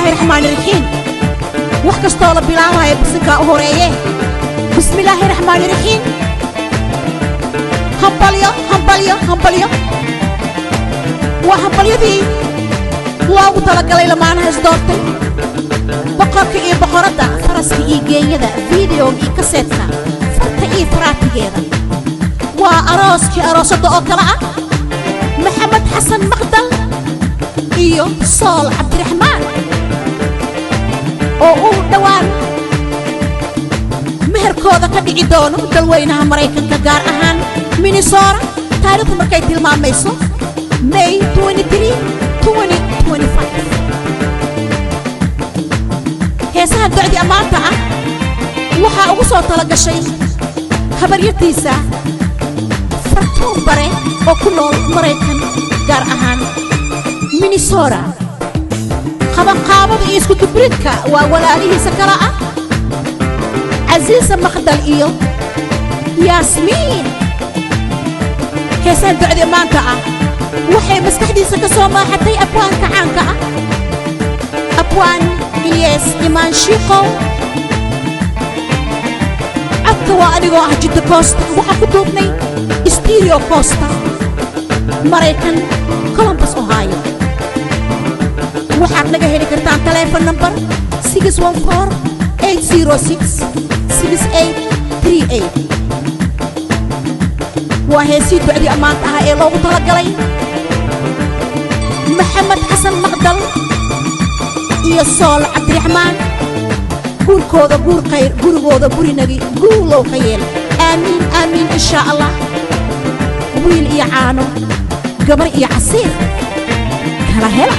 Bismillaahi raxmaani raxiim. Wax kastoo la bilaabaya bisinkaa u horeeye. Bismillaahi raxmaani raxiim. Hambalyo, hambalyo, hambalyo. Waa hambalyadii loogu talagalay lamaanaha isdoortay, boqorka iyo boqoradda, faraska iyo geenyada, videoga iyo kaseedka, farta iyo faraatigeeda. Waa arooskii aroosadda oo kale ah, Maxamed Xasan Maqdal iyo Sool Cabdiraxmaan, oo uu dhowaan meherkooda ka dhici doono dalweynaha Maraykanka, gaar ahaan Minnesota, taariikhdu markay tilmaamayso May 23, 2025. Heesaha docdi ammaanta ah waxaa ugu soo tala gashay habaryartiisa Fartuun Bare oo ku nool Maraykan, gaar ahaan Minnesota. Qabanqaabada iyo iskudubridka waa walaalihiisa kala ah Casiisa Maqdal iyo Yaasmiin. Heesaha docdi maanta ah waxay maskaxdiisa ka soo maaxatay abwaanka caanka ah, Abwaan Ilyas Imaan Shiikow. Codka waa anigoo ah Jidda Koosta. Waxaa ku duubnay Studio Costa, Maraykan, Columbus, Ohio. Waxaad naga heli kartaan taleefon number 614-806-6838. Waa heesii ducdii ammaanta ah ee loogu talagalay Maxamed Xasan Maqdal iyo Sool Cabdiraxmaan. Guurkooda guur khayr, gurigooda gurinagi guulow ka yeel. Aamiin, aamiin, inshaa Allah. Wiil iyo caano, gabar iyo casiir, kala hela.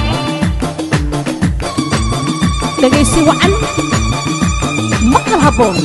Dhegaysi wacan, maqal habboon.